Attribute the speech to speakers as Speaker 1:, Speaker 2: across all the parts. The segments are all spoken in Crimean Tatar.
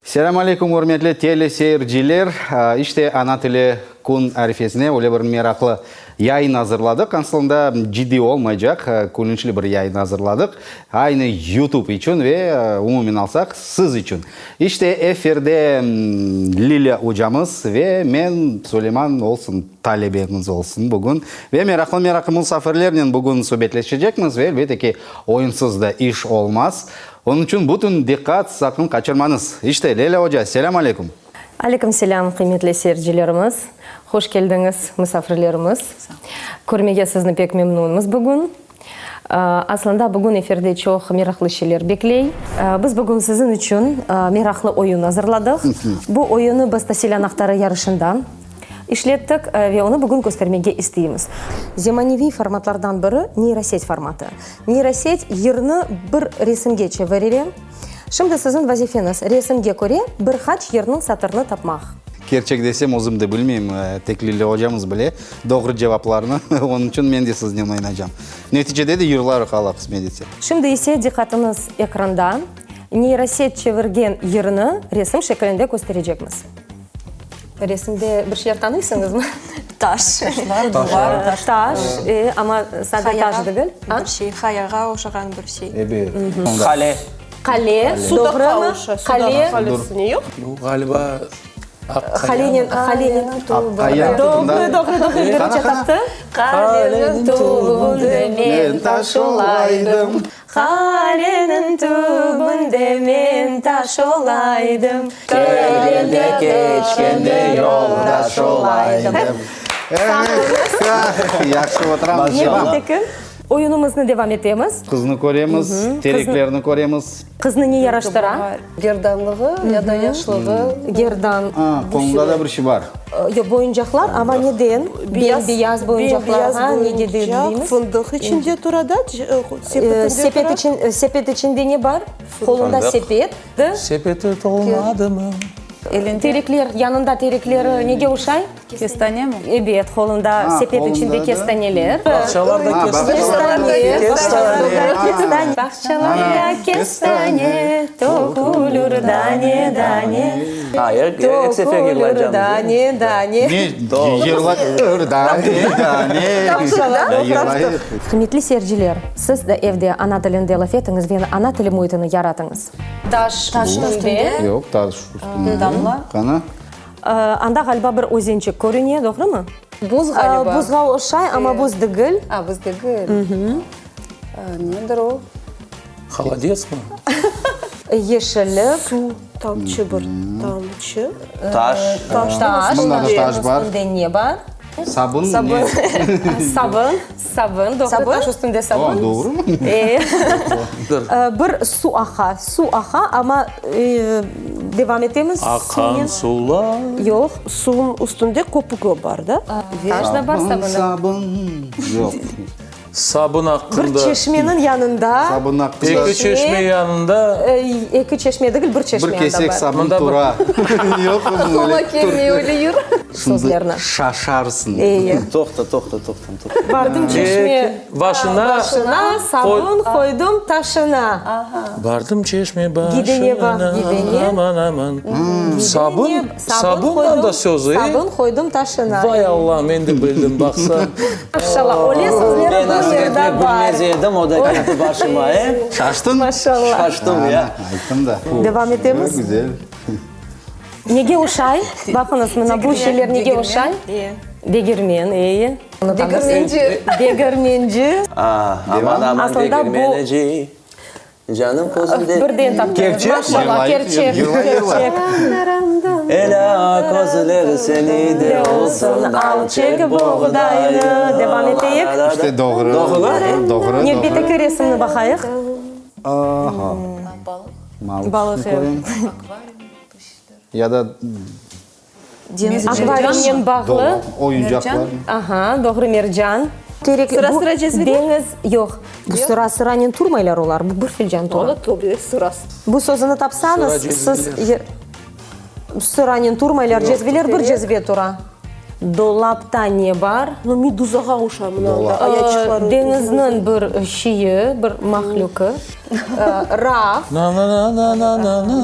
Speaker 1: Selâm aleyküm, ürmetli teleseyirciler! İşte, Ana tili kün arifesine öyle bir meraqlı yayın azırladıq. Aslında, ciddiy olmaycaq, külünçli bir yayın azırladıq. Aynı YouTube içün ve, umumen alsaq, siz içün. İşte, efirde Lilâ ocamız ve men, Suleyman, olsun, talebeñiz olsun bugün. Ve meraqlı-meraqlı musafirlernen bugün subetleşecekmiz ve, elbette ki, oyunsız da iş olmaz. Onıñ içün bütün diqqat, saqın qaçırmañız. İşte, Leyla oca, selâm aleyküm.
Speaker 2: Aleyküm selâm, qıymetli seyircilerimiz. Hoş keldiñiz, musafirlerimiz. Körmege sizni pek memnunmız bugün. Aslında, bugün efirde çoq meraqlı şeyler bekley. Biz bugün siziñ içün meraqlı oyun azırladıq. Bu oyunı biz Tasil anahtarı yarışında İşlettik ve onı bugün köstermege isteymiz. Zemaneviy formatlardan biri, neyroset formatı. Neyroset yırnı bir resimge çevirire. Şimdi siziñ vazifeñiz, resimge köre bir qaç yırnıñ satırını tapmaq.
Speaker 1: Kerçek desem, özüm de bilmeyim, tek Lilâ ocamız bile doğru cevaplarnı, onıñ içün men de siznen oynaycam. Neticede de yırlarıq, Alla qısmet etse.
Speaker 2: Şimdi ise diqqatıñız ekranda, neyroset çevirgen yırnı resim şekilinde kösterecekmiz. Resimde bir şeyler tanıysıñızmı?
Speaker 3: Taş. Taşlar, duvar.
Speaker 2: Taş, taş, amma sade taş degil.
Speaker 3: Bir şey, qayağa oşağan bir şey.
Speaker 1: Ebet.
Speaker 4: Qale.
Speaker 2: Qale, doğrumı? Qale.
Speaker 5: Bu, ğaliba, Aq Qaya.
Speaker 2: Qalenen, qalenen.
Speaker 1: Aq Qaya.
Speaker 2: Doğru, doğru, doğru, birinci taptı. Qaleniñ tübünde men taş olaydım. Qaleniñ tübünde men taş olaydım.
Speaker 1: Kelgende, keçkende yoldaş olaydım. Yahşı oturamız.
Speaker 2: Nevbetteki oyunımıznı devam etemiz.
Speaker 1: Qıznı köremiz, tereklerni köremiz.
Speaker 2: Qıznı ne yaraştıra?
Speaker 6: Gerdanlığı ya da yaşlığı.
Speaker 2: Gerdan.
Speaker 1: A, qolunda da bir şey bar.
Speaker 2: Yoq, boyuncaqlar, amma neden? Bem-beyaz boyuncaqlar, ha, nege deymiz?
Speaker 6: Fındıq içinde tura da, sepetinde
Speaker 2: Sepet için, sepet içinde ne bar? Qolunda sepet.
Speaker 5: Sepeti tolmadımı?
Speaker 2: Terekler, yanında terekleri nege oşay?
Speaker 7: Kestanemi?
Speaker 2: Ebet, qolunda sepet içinde kestaneler.
Speaker 5: Bağçalarda
Speaker 2: kestane. Kestane. Bağçalarda kestane, toqulur dane, dane.
Speaker 4: Ha, er sefer yırlaycamız.
Speaker 2: Toqulur dane, dane.
Speaker 1: Ne yırlayır dane, dane. Yırlayır.
Speaker 2: Qıymetli seyirciler, siz de evde ana tilinde laf etiñiz ve ana tili müitini yaratıñız. Taş üstünde.
Speaker 1: Yoq, taş üstünde.
Speaker 7: Damla.
Speaker 1: Qana?
Speaker 2: Anda, ğaliba, bir özençik körüne, doğrumı?
Speaker 6: Buz, ğaliba.
Speaker 2: Buzğa oşay, amma buz degil.
Speaker 6: A, buz degil. Nedir o?
Speaker 5: Holodetsmi?
Speaker 2: Yeşillik.
Speaker 6: Suv, tamçı bir tamçı.
Speaker 4: Taş.
Speaker 2: Taş.
Speaker 1: Mında da taş bar.
Speaker 2: Üstünde ne bar?
Speaker 1: Sabun ne?
Speaker 2: Sabın, sabın, doğru, taş üstünde sabın.
Speaker 1: O, doğrumı?
Speaker 2: E. Bir suv aqa, suv aqa, amma devam etemiz.
Speaker 5: Aqan suvlar.
Speaker 2: Yoq.
Speaker 6: Suvnıñ üstünde köpügi bar, da?
Speaker 2: Taş da bar, sabın da.
Speaker 1: Sabın, yoq.
Speaker 5: Sabın aqqında.
Speaker 2: Bir çeşmeniñ yanında.
Speaker 1: Sabın aqqında.
Speaker 5: Eki çeşme yanında.
Speaker 2: Eki çeşme degil, bir çeşme
Speaker 1: Bir
Speaker 2: anda
Speaker 1: kesek
Speaker 2: bar.
Speaker 1: sabın tura. Yoq,
Speaker 6: Qola kelmey öyle yır.
Speaker 2: Sözlerni.
Speaker 1: Şaşarsıñ.
Speaker 2: Eyi.
Speaker 4: Toqta, toqta, toqta, toqta.
Speaker 2: Bardım çeşme.
Speaker 5: Başına.
Speaker 2: Başına sabun qoydım taşına.
Speaker 5: Bardım çeşme başına.
Speaker 2: Gidene baq, gidene.
Speaker 5: Aman, aman. Sabun, sabundan da sözü.
Speaker 2: Sabun qoydım taşına.
Speaker 5: Vay Alla, men de bildim, baqsa.
Speaker 2: Maşallah, öyle sözleri bu yerde bar.
Speaker 4: Ben bilmez edim, o da keldi başıma, e?
Speaker 1: Şaştıñ?
Speaker 2: Maşallah.
Speaker 4: Şaştım, ya.
Speaker 1: Ayttım da.
Speaker 2: Devam etemiz.
Speaker 1: Güzel.
Speaker 2: Nege oşay? Baqıñız, mına bu şeyler nege oşay? Degirmen, eyi.
Speaker 6: Degirmenci.
Speaker 2: Degirmenci.
Speaker 4: Aman, aman, degirmenci. Canım közümde.
Speaker 2: Birden taptıñız.
Speaker 5: Kerçek mi?
Speaker 2: Maşallah, kerçek, kerçek.
Speaker 4: Elâ közleri seni de olsun, al çek boğdaynı.
Speaker 2: Devam eteyik.
Speaker 1: İşte doğru. Doğru, doğru.
Speaker 2: Nevbetteki resimni baqayıq.
Speaker 1: Aha.
Speaker 2: Balıq.
Speaker 1: Balıq. Ya da
Speaker 2: Akvariumnen bağlı.
Speaker 1: Oyuncaqlar.
Speaker 2: Aha, doğru, mercan. Terek,
Speaker 3: Sıra-sıra cezvede?
Speaker 2: Deñiz, yoq. Bu sıra-sıranen turmaylar olar, bu bir filcan tura.
Speaker 6: Onı tabii, sırası.
Speaker 2: Bu sözüni tapsañız, siz sıranen turmaylar, cezveler bir cezve tura. Dolapta ne bar?
Speaker 6: No, meduzağa oşay mına anda ayaçıqları.
Speaker 2: Deñizniñ bir şeyi, bir mahlükı. Raf,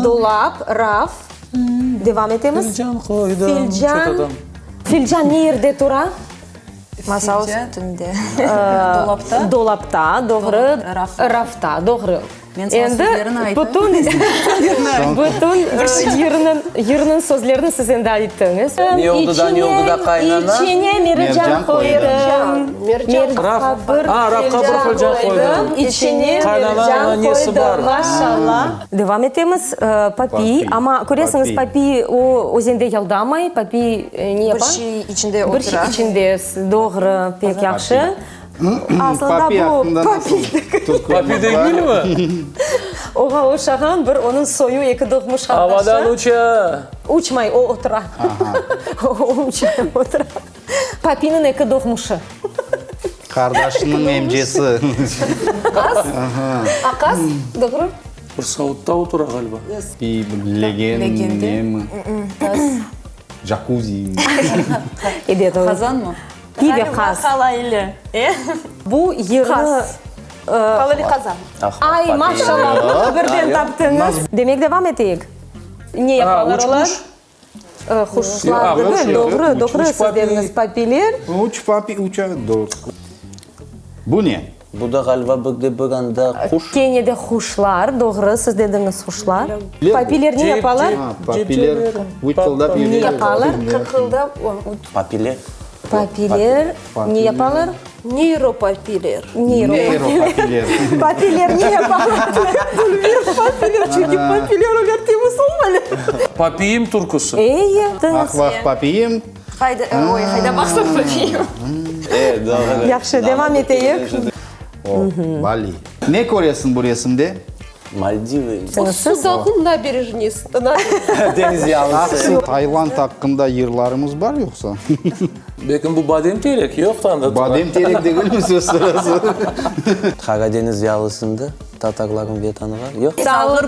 Speaker 2: dolap, raf. Devam etemiz.
Speaker 5: Filcan qoydım.
Speaker 2: Filcan. Filcan ne yerde tura?
Speaker 3: Masa üstünde. Dolapta.
Speaker 2: Dolapta, doğru.
Speaker 3: Rafta.
Speaker 2: Rafta, doğru.
Speaker 6: Men sana
Speaker 2: Endi
Speaker 6: sözlerini aytayım.
Speaker 2: bütün, bütün yırnıñ, yırnıñ sözlerini siz endi ayttıñız.
Speaker 4: Ne oldı da, ne oldı da qaynana?
Speaker 2: İçine mercan qoydım.
Speaker 3: Mercan.
Speaker 5: Raf, a, rafqa bir filcan qoydım.
Speaker 2: İçine
Speaker 5: Qaynana,
Speaker 2: mercan
Speaker 5: nesi
Speaker 2: qoydım.
Speaker 5: bar?
Speaker 2: Maşallah. Devam etemiz. Papiy. Amma köresiñiz, papiy o özende yaldamay. Papiy ne yapa?
Speaker 3: Bir şey içinde
Speaker 2: Bir şey
Speaker 3: otura.
Speaker 2: içinde, doğru, pek yahşı. Aslında
Speaker 1: Papiy
Speaker 2: bu
Speaker 1: aqqında nasıl
Speaker 5: Papiy degilmi?
Speaker 2: Oğa oşağan bir onıñ soyu, eki doğmuş qardaşı.
Speaker 5: Avadan uça.
Speaker 2: Uçmay, o otura. O uçmay, otura. Papiyniñ eki doğmuşı.
Speaker 1: Qardaşınıñ emcesi.
Speaker 6: Aqas? Aqas, doğru?
Speaker 5: Bir savutta otura ğaliba.
Speaker 1: Bir legen nemi? Jakuzi.
Speaker 2: Ebet, o.
Speaker 6: Qazanmı?
Speaker 2: Pive qaz.
Speaker 3: Qalaylı.
Speaker 2: Bu yırnı...
Speaker 3: Qalaylı qazan.
Speaker 2: Ay, maşallah, bunı birden taptıñız. Demek, devam eteyik. Ne yapalar olar? Quşlar degil, doğru, doğru siz dediñiz, papiyler.
Speaker 1: Uç papiy uça, doğru. Bu ne?
Speaker 4: Bu da ğaliba bir de bir anda quş.
Speaker 2: Kene de quşlar, doğru, siz dediñiz quşlar. Papiyler ne yapalar?
Speaker 1: Papiyler vıçıldap
Speaker 2: Ne yapalar?
Speaker 3: Qıqıldap.
Speaker 4: Papiler.
Speaker 2: Papiler ne yapalar?
Speaker 3: Neyropapiler.
Speaker 1: Neyropapiler.
Speaker 2: Papiler ne yapalar? Papiler, çünki papiler olar temiz olmalı.
Speaker 5: Papiyim türküsi.
Speaker 2: Ey,
Speaker 1: Ah, vah, papiyim.
Speaker 3: Hayda, oy, hayda baqsın papiyim.
Speaker 4: E, doğru.
Speaker 2: Yahşı, devam eteyik.
Speaker 1: O, Bali. Ne köresiñ bu resimde?
Speaker 4: Maldivı.
Speaker 3: Sudaqnıñ naberejnesi.
Speaker 4: Deñiz yalısı.
Speaker 1: Tayland aqqında yırlarımız bar yoqsa?
Speaker 5: Belkim bu badem terek? Yoq anda.
Speaker 1: Badem terek degilmi söz sırası?
Speaker 4: Qara deñiz yalısında tatarlarnıñ vetanı bar, yoq?
Speaker 2: Salğır,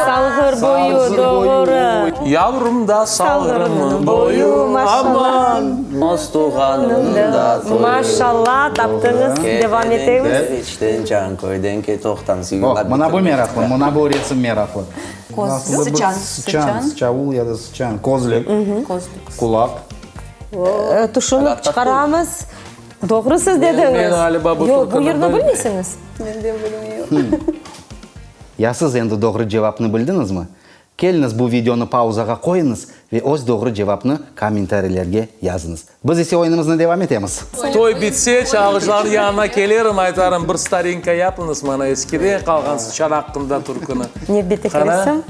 Speaker 2: Salğır boyu, doğru.
Speaker 5: Yavrum da Salğırnıñ boyu, aman!
Speaker 4: Mostuğannıñ da soyu.
Speaker 2: Maşallah, taptıñız, devam etemiz.
Speaker 4: İçten Canköyden ke toqtan
Speaker 1: O, mına bu meraqlı, mına bu resim meraqlı.
Speaker 3: Sıçan.
Speaker 1: Sıçan, sıçavul ya da sıçan, kozlik, qulaq.
Speaker 2: Tüşünip çıqaramız. Doğru siz dediñiz.
Speaker 5: Men ğaliba bu
Speaker 2: Yoq, bu
Speaker 5: türküni
Speaker 2: yırnı
Speaker 5: bilmeyim.
Speaker 2: bilmeysiñiz?
Speaker 6: Men de bilmeyim.
Speaker 1: Ya siz endi doğru cevapnı bildiñizmi? Keliñiz bu videonı pauzağa qoyıñız ve öz doğru cevapnı kommentariylerge yazıñız. Biz ise oyunımıznı devam etemiz.
Speaker 5: Toy bitse, çalğıcılarnıñ yanına kelirim, aytarım, bir starinka yapıñız mana, eskiden qalğan sıçan aqqında türküni.
Speaker 2: Nevbetteki
Speaker 5: Qana?
Speaker 2: resim.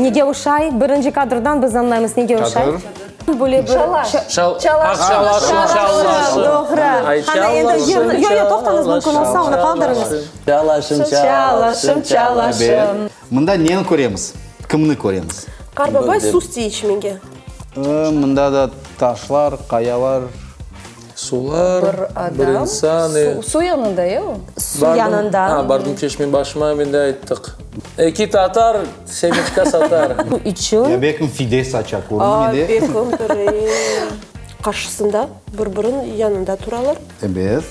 Speaker 2: Nege oşay? Birinci kadrdan biz añlaymız nege oşay. Böyle bir
Speaker 3: Şalaş.
Speaker 5: Şal, ah, şalaşım, şalaşım.
Speaker 2: Doğru.
Speaker 5: Ay,
Speaker 2: Qana endi
Speaker 5: şalaşım,
Speaker 2: Yoq, yoq, toqtañız, mümkün olsa onı qaldırıñız.
Speaker 4: Şalaşım,
Speaker 2: Şalaşım, şalaşım.
Speaker 1: Mında neni köremiz? Kimni köremiz?
Speaker 3: Qarbabay suv istey içmege.
Speaker 1: Mında da taşlar, qayalar.
Speaker 5: Sular,
Speaker 6: Bir
Speaker 5: bir
Speaker 6: adam
Speaker 5: insan. e.
Speaker 6: Su, su yanında, ya o?
Speaker 2: Su yanında.
Speaker 5: Ha, bardım çeşme başıma, men de ayttıq. Eki tatar semiçka satar.
Speaker 2: İçün.
Speaker 1: Ya belkim fide saça, körünmey de.
Speaker 3: Belkim bir qarşısında, bir-biriniñ yanında turalar.
Speaker 1: Ebet.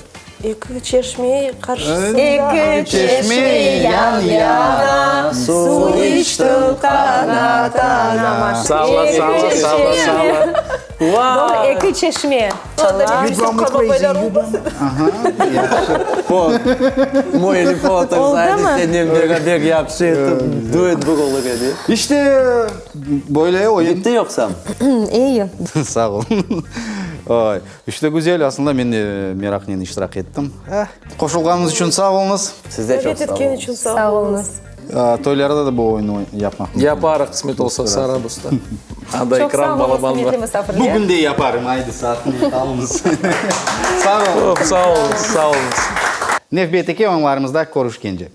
Speaker 3: Eki çeşme qarşısında.
Speaker 2: Eki çeşme yan-yana, suv içtim tana-tana.
Speaker 5: Salla, salla, salla, salla.
Speaker 2: Doğru, eki çeşme.
Speaker 4: Müellif otursaydı senen beraber yahşı etip duet bir olur edi.
Speaker 1: İşte, böyle oyun.
Speaker 4: Bitti yoqsam?
Speaker 2: Eyi.
Speaker 1: Sağ ol. Oy, işte güzel, aslında men de meraqnen iştirak ettim. Qoşulğanıñız içün sağ oluñız.
Speaker 4: Siz de çoq
Speaker 3: Davet
Speaker 4: sağ
Speaker 3: etken
Speaker 4: oluñız.
Speaker 3: içün sağ
Speaker 2: Sağ
Speaker 3: oluñız.
Speaker 2: oluñız.
Speaker 1: Toylarda da bu oyunı yapmaq mümkün.
Speaker 5: Yaparıq, qısmet olsa, Sarabuzda. Anda
Speaker 2: Çoq sağ
Speaker 5: ekran
Speaker 2: oluñız,
Speaker 5: balaban
Speaker 2: qıymetli
Speaker 5: bar.
Speaker 2: musafirler.
Speaker 1: Bugün de yaparım, aydı, sakin qalıñız. Sağ oluñ.
Speaker 5: Sağ oluñız, sağ oluñız.
Speaker 1: Nevbetteki oyunlarımızda körüşkence.